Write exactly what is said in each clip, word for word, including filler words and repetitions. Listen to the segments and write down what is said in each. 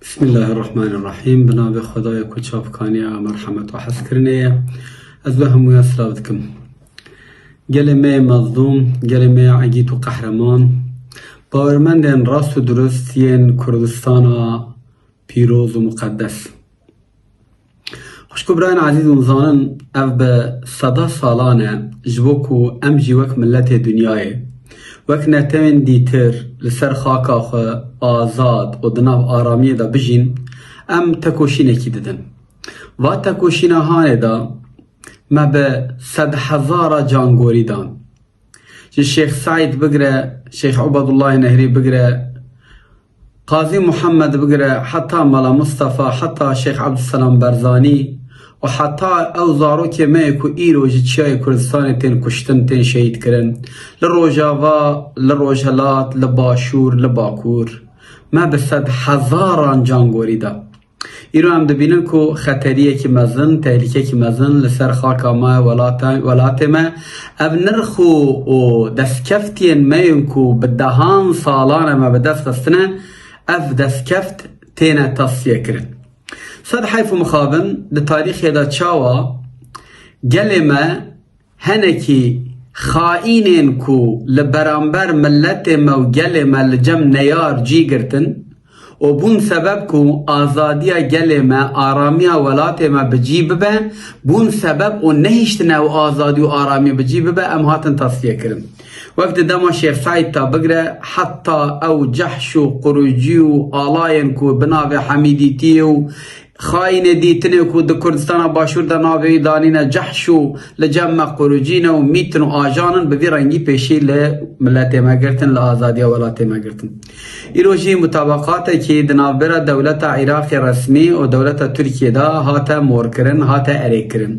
Bismillahirrahmanirrahîm. Bi navê Xwedayê ku çavkaniya, merhemet û hezkirinê ye. Ez we hemûya silav dikim. Gelê me yê mezlûm, gelê me yê egît û qehreman, bawermendên rast û durust yên Kurdistana pîroz û muqeddes. Xwişk û birayên ezîz, hûn zanin, ev bi seda salan e, ji bo ku em jî wek miletê dinyayê, wek netewên dîtir li ser xaka xwe azad û di nav aramiyê de bijîn, em tekoşînekî didin. Va tekoşîna hanê de me bi sedhezara cangorî dan. Ji Şêx Seîd bigire, Şêx Ubedullah Nehrî bigire, Qazî Muhammed bigire, heta Mela Mustafa, heta Şêx Ebdulselam Berzanî û heta ew zarokê me yê ku îro ji çiyayê Kurdistanê tên kuştin, tên şehîd kirin. Li Rojava, li Rojhelat, li Başûr, li Bakur. Me bi sedhezaran cangorî da. Îro em dibînin ku xeteriyekî mezin, tehlîkekî mezin li ser xaka me, welata-, welatê me. Ev nirx û, û destkeftiyên me yên ku bi dehan salan e me bi dest xistine, ev destkeft têne tasfiye kirin. Sed heyf û mixabin di tarîxê de çawa gelê me Henekî xaînên ku li beramber miletê me û gelê me li cem neyar cî girtin û bûn sebeb ku azadiya gelê me, aramiya welatê me bi cî bibe, bûn sebeb û nehiştine ew azadî û aramiyê bi cî bibe, em hatin tasfiye kirin. Wek di dema Şêx Seîd ta bigire, heta ew cehş û qurucî û alayên ku bi navê hemîdîtiyê û Xayînê dîtinê ku di Kurdistana Başûr de navê wî danîne cehş û li cem me qurucî ne û mîtin û ajan in, bi vî rengî pêşî li miletê me girtin, li azadiya welatê me girtin. Îro jî mutabaqatekî di navbera dewleta Iraqê resmî û dewleta Tirkiyê de hate morkirin, hate erêkirin.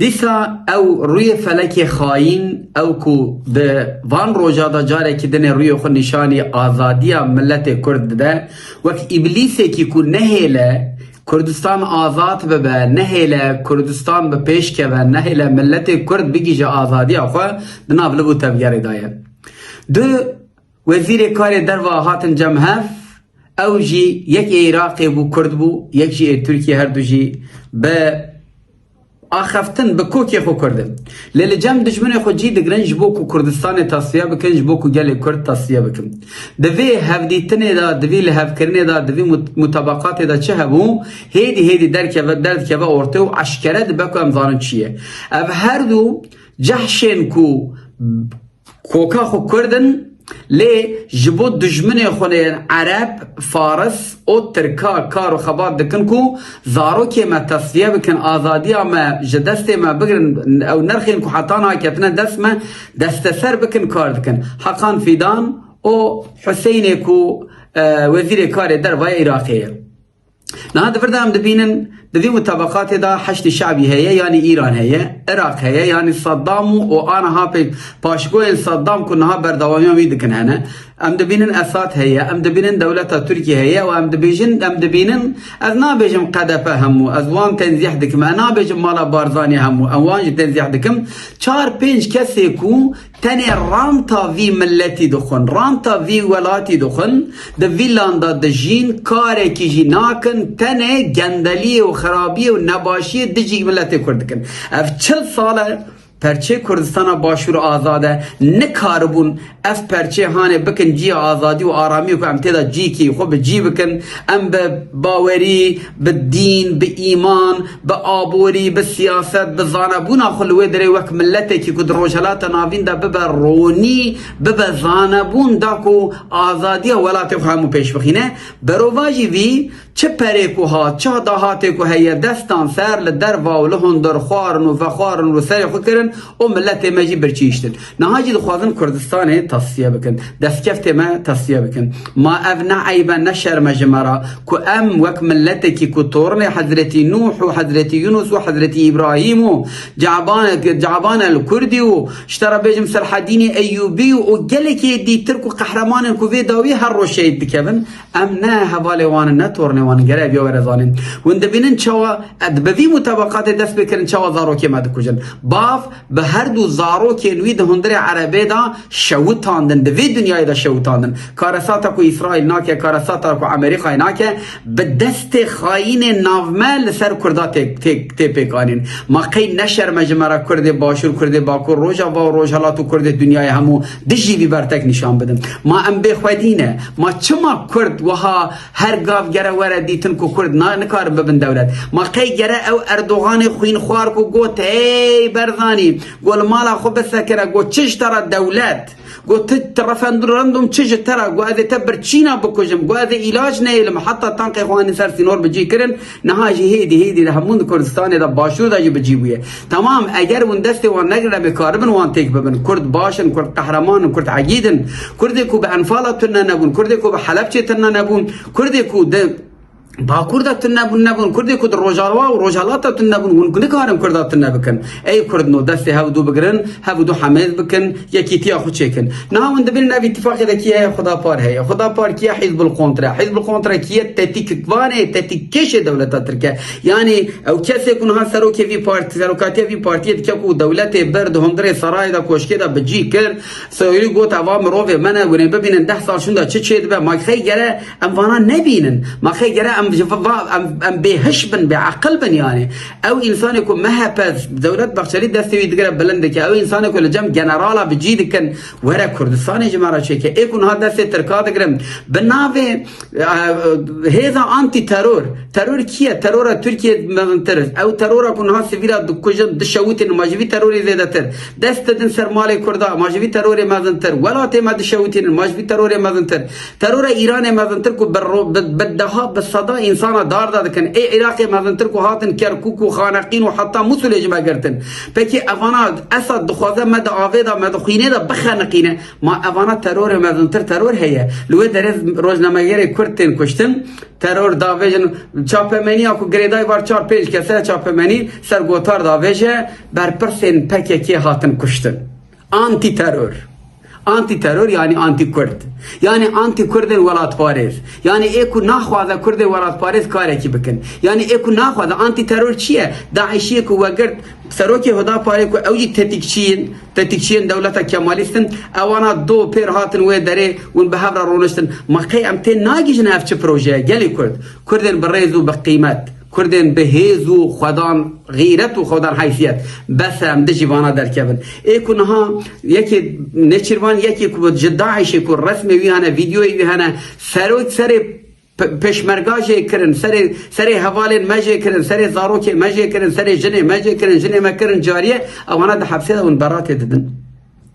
Dîsa ew rûyê felekê xayîn, ew ku di van roja de carekî dinê rûyê xwe nîşanî azadiya miletê Kurd dide, wek îblîsekî ku nehêle Kurdistan azad bibe, nehêle Kurdistan bi pêş keve, nehêle miletê Kurd bigihîje azadiya xwe, di nav liv û tevgerê de ye. Du wezîrê karê derve hatin cem hev, ew jî yek ê Iraqê bû, Kurd bû, yek jî ê Tirkiyê, her du jî bi axaftin, bi kokê xwe Kurd in. Lê li cem dijminê xwe cî digirin ji bo ku Kurdistanê tasfiye bikin, ji bo ku gelê Kurd tasfiye bikin. Di vê hevdîtinê de, di vî lihevkirinê de, di vî mut-, mutabaqatê de çi hebû, hêdî hêdî derkeve, derdikeve ortê û eşkere dibe ku em zanin çi ye. Ev her du cehşên ku koka xwe Kurd in, lê ji bo dijminê xwe yên Ereb, Faris û Tirka kar û xebat dikin ku zarokê me tesfiye bikin, azadiya me ji destê me bigirin, ew nirxên ku heta niha ketine dest me, desteser bikin, kar dikin. Heqan Fîdan û Huseynê ku, e, wezîrê karê derve ya Iraqê ye. Niha di vir de em dibînin, di vî mutabaqatê de Heşdî Şabî heye, yanî Îran heye, Iraq heye, yanî Saddam û, û aniha pê paşgoyên Saddam ku niha berdewamiya wî dikin hene. Em dibînin Esad heye, em dibînin dewleta Tirkiyê heye û em dibêjin, em dibînin, ez nabêjim K D P hemû, ez wan tenzîh dikim, ez nabêjim mala Barzanî hemû, em wan jî tenzîh dikim. Çar pênc kesê ku tenê ranta vî miletî dixwin, ranta vî welatî dixwin, di vîlan de dijîn, karekî jî nakin, tenê gendeliyê û xerabiyê û nebaşiyê dijî miletê Kurd dikin. Ev çil sal e perçê Kurdistana Başûr azad e, nikaribûn ev perçê hanê bikin cihê azadî û aramiyê ku em tê de cîkî xwe bi cî bikin, em bi bawerî, bi dîn, bi îman, bi aborî, bi siyaset, bi zanebûna xwe li wê derê wek miletekî ku di Rojhelata Navîn de bibe ronî, bibe zanebûn da ku azadiya welatê xwe hemû pêş bixîne. Berovajî vî çi perê ku hat, çi dahatê ku heye, destan ser li derva û li hundir xwarin û vexwarin û serê xwe kirin û miletê me jî birçî hiştin. Niha jî dixwazin Kurdistanê tasfiye bikin. Destkeftê me tasfiye bikin. Ma ev ne eyb e, ne şerm e ji me re ku em wek miletekî ku tornê Hezretî Nûh û Hezretî Yunus û Hezretî Îbrahîm û Caban, Caban el Kurdî û ji te re bêjim Selhedînî Eyyûbî û gelekî dîtir ku qehremanên ku vê dawiyê her roj şehîd dikevin, em ne hevalê wan in, ne tornê wan in, gere ev ya were zanîn. Hûn dibînin çawa, e, bi vî mutabaqatê dest pê kirin, çawa zarokê me dikujin. Bav, Bi her du zarokên wî di hundirê erebê de şewitandin, di vê dinyayê de şewitandin. Karesata ku Îsraîl nake, karesata ku Amerîkayê nake, bi destê xayînên navme li ser Kurda tê, tê, tê pêkanîn. Ma qey ne şerm e ji me re Kurdê Başûr, Kurdê Bakur, Rojava û Rojhelat û Kurdê dinyayê hemû dijî vî bertek nîşan bidin? Ma em bêxwedî ne? Ma çima Kurd wiha her gav gere were dîtin ku Kurd na, nikarin bibin dewlet? Ma qey gere ew Erdoganê xwînxwar ku got, "Hey Berzanî, got li mala xwe bisekine, got çi ji te re dewlet? Got tu, tu referandum çi ji te re? Got ez ê te birçîna bikujim, got ez ê îlac neyêlim, heta tankê xwe anî ser sînor bi cî kirin." Niha jî hêdî hêdî li hemû di Kurdistanê de Başûr de jî bi cî bûye. Temam, eger hûn destê wan negrin, em ê karibin wan têk bibin. Kurd baş in, Kurd qehreman in, Kurd egîd in. Kurdê ku bi Enfala tune nebûn, Kurdê ku bi Helebçê tune nebûn, Kurdê ku di Bakur de tune bûn nebûn, Kurdê ku di Rojava û Rojhelat de tune bûn, hûn nikarin Kurda tune bikin. Ey Kurdno, destê hev du bigirin, hev du hemêz bikin, yekîtiya xwe çêkin. Niha hûn dibînin ev îtîfaqê de kî heye? Xwedapar heye. Xwedapar kî ye? Hîzbul Kontre. Hîzbul Kontre kî ye? Tetikvanê, tetikkêşê dewleta Tirk e. Yanî ew kesê ku niha serokê vî partî, serokatiya vî partiyê dike ku dewletê bir di hundirê serayê de, koşkê de bi cî kir, Soyrî got, "Eva mirovê me ne, gurê bibînin deh sal şûnda çi çê dibe." Ma xey gere em vana nebînin. Ma xey gere em ji va-, em, em bêhiş bin, bêeqil bin yani. Ew însanê ku M H P, Dewlet Bahçelî destê wî digire bilind dike, ew însanê ku li cem generala bi cî dikin, were Kurdistanê ji me re çêke. Ê ku niha destê Tirka digirin, bi navê, e, e, hêza antî-teror. Teror kî ye? Terora Tirkiyê mezintir. Ew terora ku niha sivîla dikujin, dişewitînin, ma ji vî terorê zêdetir. Dest didin ser malê Kurda, ma ji vî terorê mezintir. Welatê me dişewitînin, ma ji vî terorê mezintir. Terora Îranê mezintir ku bi ro-, bi, bi deha, bi seda însana darda dikin. Ê Iraqê mezintir ku hatin Kerkûk û Xaneqîn û heta Musulê ji me girtin. Pekî evana Esad dixwaze me di avê de, me di xwînê de bixeniqîne. Ma evana terorê mezintir teror heye. Li wê derê rojnamegerê Kurd tên kuştin. Teror davêjin, çapemeniya ku girêdayî var çar pênc kes e, çapemenî ser gotar davêje, berpirsên P K K hatin kuştin. Antî-teror. Antî-teror yani antî-Kurd. Yani antî-Kurdên welatparêz. Yani ê ku naxwaze Kurdên welatparêz karekî bikin. Yani ê ku naxwaze antî-teror çi ye? DAIŞ'ê ku wegirt serokê Hudaparê ku ew jî tetikçiyên, tetikçiyên dewleta Kemalîst in, ewana do pêr hatin wê derê, hûn bi hev re roniştin. Ma qey em tê nagihîjin ev çi proje ye? Gelê Kurd, Kurdên bi rêz û bi qîmet, Kurdên bi hêz û xwedan xîret û xwedan heysiyet. Bes e, em dijî vana derkevin. Ê ku niha yekê Nêçîrvan, yekê ku ji DAIŞ'ê ku resmê wî hene, vîdeoyê wî hene, serok serê P-, pêşmerga jê kirin, serê, serê hevalên me jê kirin, serê zarokê me jê kirin, serê jinê me jê kirin, jinê me kirin cariye, ewana di hepsê de hûn beratê didin.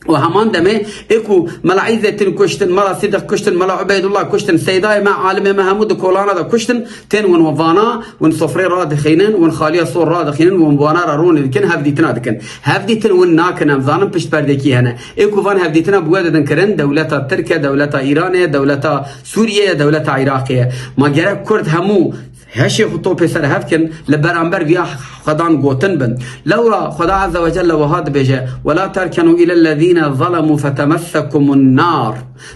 Û heman demê ê ku Mela Îzzetîn kuştin, Mela Sîdiq kuştin, Mela Ubeydullah kuştin, seydayê me, alimê me hemû di kolana de kuştin, tên hûn vana, hûn sofrê radixînin, hûn xaliya sor radixînin, hûn vana re ronê dikin, hevdîtina dikin. Hevdîtin hûn nakin, em zanin pişt perdekî hene. Ê ku van hevdîtina bi we didin kirin, dewleta Tirk e, dewleta Îranê ye, dewleta Sûriye ye, dewleta Iraqê ye. Ma gerek Kurd hemû heşê xwe topê ser hev kin, li beramber viya xwedan gotin bin. Lewra Xweda Azze ve Celle wiha dibêje, "Ve la terkenu ilellezîne zalemu fetemessekumun nar."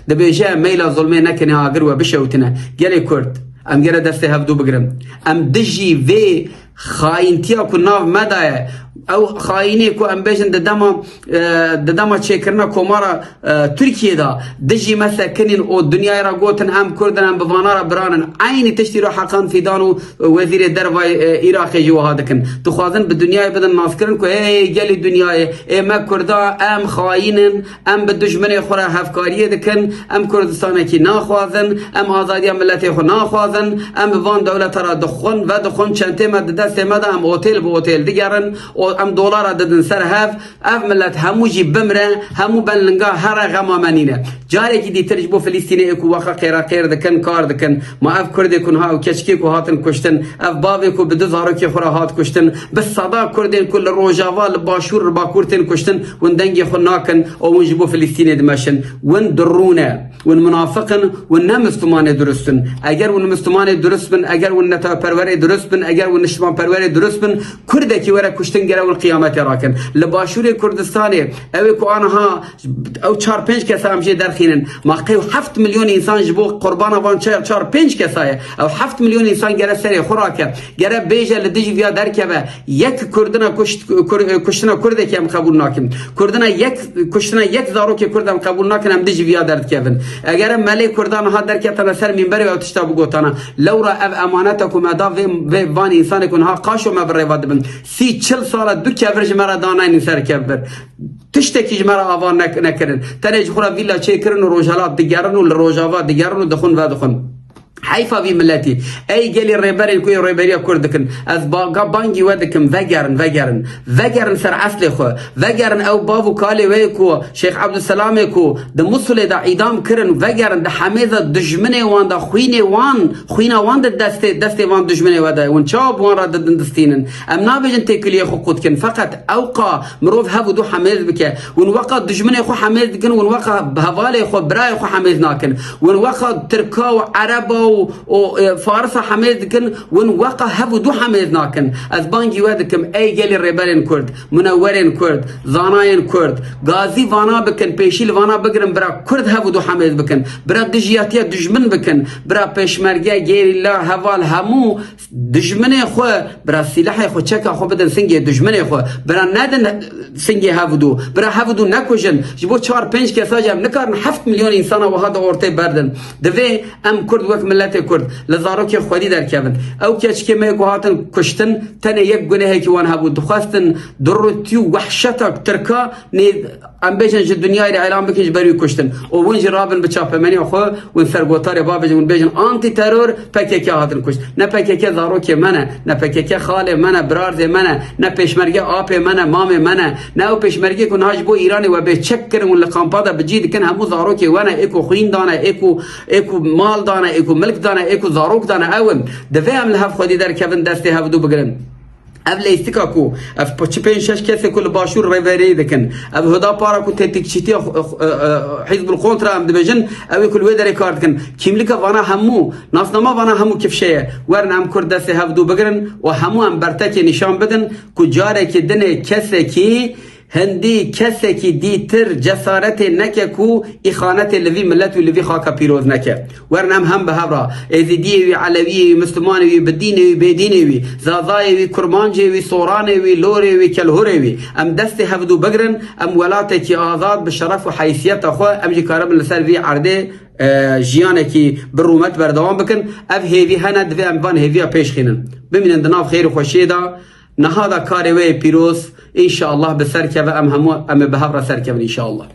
Dibêje, "Meyla zulmê nekin, agir we bişewitine." Gelê Kurd, em gere destê hev du bigirin. Em dijî vê xayîntiya ku nav me de ye, ew xayînê ku em bêjin di dema, e, di dema çêkirina Komara, e, Tirkiyê de dijî me sekinîn û dinyayê re gotin, "Em Kurd in, em bi vana re biran in." Eynî tiştî ro Heqan Fîdan û Wezîrê Dervayê, e, Iraqê jî wiha dikin. Dixwazin bi dinyayê bidin naskirin ku, "Hey, gelî dinyayê, ê me Kurda, em xayîn in, em bi dijminê xwe re hevkariyê dikin, em Kurdistanekî naxwazin, em azadiya miletê xwe naxwazin, em bi van dewleta re dixwin, vedixwin, çentê me di destê me de, em otêl bi otêl digerin, o-, em dolara didin ser hev, ev milet hemû jî bimre, hemû ben linga here, xema me nîne." Carekî dîtir ji bo Filistînê ê ku weqa qêreqêr dikin, kar dikin. Ma ev Kurdê ku niha ew keçikê ku hatin kuştin, ev bavê ku bi du zarokê xwe re hat kuştin, bi seda Kurdên ku li Rojava, li Başûr, li Bakur tên kuştin, hûn dengê xwe nakin û hûn ji bo Filistînê dimeşin. Hûn dirû ne. Hûn munafiq in, hûn ne Mislimanê durust in. Eger hûn Mislimanê durust bin, eger hûn neteweperwerê durust bin, eger hûn niştiman perwerê durust bin, Kurdekî were kuştin gere wil qiyametê rakin. Li Başûrê Kurdistanê ew ê ku aniha ew çar pênc kesa em jê derxînin. Ma qey heft milyon însan ji bo qurbana van çar, çar pênc kesa ye. Ew heft milyon însan gere serê xwe rake. Gere bêje li dijî viya derkeve. Yek kurdina kuşt-, kur-, kuştina Kurdekî em qebûl nakin. Kurdina yek, kuştina yek zarokê Kurd em qebûl nakin, em dijî viya derdikevin. Eger em melê Kurdan niha derketana ser mînberê ew tişta bigotana. Lewra ev emaneta ku me da vê, vê van însanê ku niha qaşo me bi rêva dibin. Sî çil sala du kevir ji me re danaynin ser kevir. Tiştekî ji me re ava nek-, nekirin. Tenê ji xwe re vîla çêkirin û Rojhelat digerin û li Rojava digerin û dixwin vedixwin. Heyfa vî miletî. Ey gelî rêberên ku yê rêberiya Kurd dikin. Ez ba-, ga-, bangî we dikim, vegerin, vegerin. Vegerin ser eslê xwe. Vegerin ew bav û kalê we yê ku Şêx Ebdulselamê ku di Musulê de îdam kirin, vegerin di hemêza dijminê wan de, xwînê wan, xwîna wan di destê, destê van dijminê we de. Hûn çawa bi wan re didin distînin? Em nabêjin têkiliyê xwe qut kin. Feqet ewqa mirov hev û du hemêz bike. Hûn weqa dijminê xwe hemêz dikin, hûn weqa hevalê xwe, birayê xwe hemêz nakin. Hûn weqa Tirka û Ereba û, û, e, Farisa hemêz dikin, hûn weqa hev û du hemêz nakin. Ez bangî we dikim, ey gelî rêberên Kurd, munewwerên Kurd, zanayên Kurd, gazî vana bikin, pêşî li vana bigirin, bira Kurd hev û du hemêz bikin, bira dijiyatiya dijmin bikin, bira pêşmerge, gerîla, heval, hemû Dijminê xwe, bira sîlehê xwe, çeka xwe bidin singê dijminê xwe. Bira nedin singê hevdu. Bira hevdu nekujin. Ji bo çar pênc kesa jî em nikarin heft milyon însana wiha di ortê berdin. Divê em Kurd wek miletê Kurd li zarokê xwedî derkevin. Ew keçikê me ku hatin kuştin, tenê yek gunehekî wan hebû. Dixwestin durûtî û wehşeta Tirka nê Em bêjin ji dinyayê re elan bikin ji ber wî kuştin. Û hûn jî rabin bi çapemeniya xwe, hûn sergotarê bavêjin, hûn bêjin anti-teror P K K hatin kuşt. Ne P K K zarokê me ne, ne P K K xalê me ne, birarzê me ne, ne pêşmerge apê me ne, mamê me ne, ne ew pêşmergê ku niha ji bo Îranê we bê çek kirin, hûn li kampa de bi cî dikin, hemû zarokê we ne, ê ku xwîn dane, ê ku, ê ku mal dane, ê ku milk dane, ê ku zarok dane, ew in. Divê em li hev xwedî derkevin, destê hevdu bigirin. Ev leyîstika ku ev p-, çi pênc şeş kesê ku li Başûr rêverî dikin, ev Hudapara ku tetikçîtiya xu-, xu-, e, e, Hizbul Kontra em dibêjin, ew ê ku li wê derê kar dikin. Kîmlika vana hemû, nasnama vana hemû kifşe ye. Werin em Kurd destê hevdu bigirin û hemû em bertekê nîşan bidin ku carekî dinê kesekî Hindî kesekî dîtir cesaretê neke ku îxanetê li vî milet û li vî xaka pîroz neke. Werin em hem bi hev re, Êzidiyê wî, Elewiyê wî, Mislimanê wî, bi dînê wî, bêdînê wî, Zazayê wî, Kurmancê wî, Soranê wî, Lorê wî, Kelhurê wî, em destê hevdu bigirin, em welatekî azad bi şeref û heysiyeta xwe, em jî karibin li ser vî erdê, e, jiyanekî bi rûmet berdewam bikin. Ev hêvî hene, divê em van hêviya pêş xînin. Bimînin di nav xêr û xweşiyê de. Niha da karê we yê pîroz, înşallah bi ser keve, em hemû em ê bi hev re ser kevin înşallah.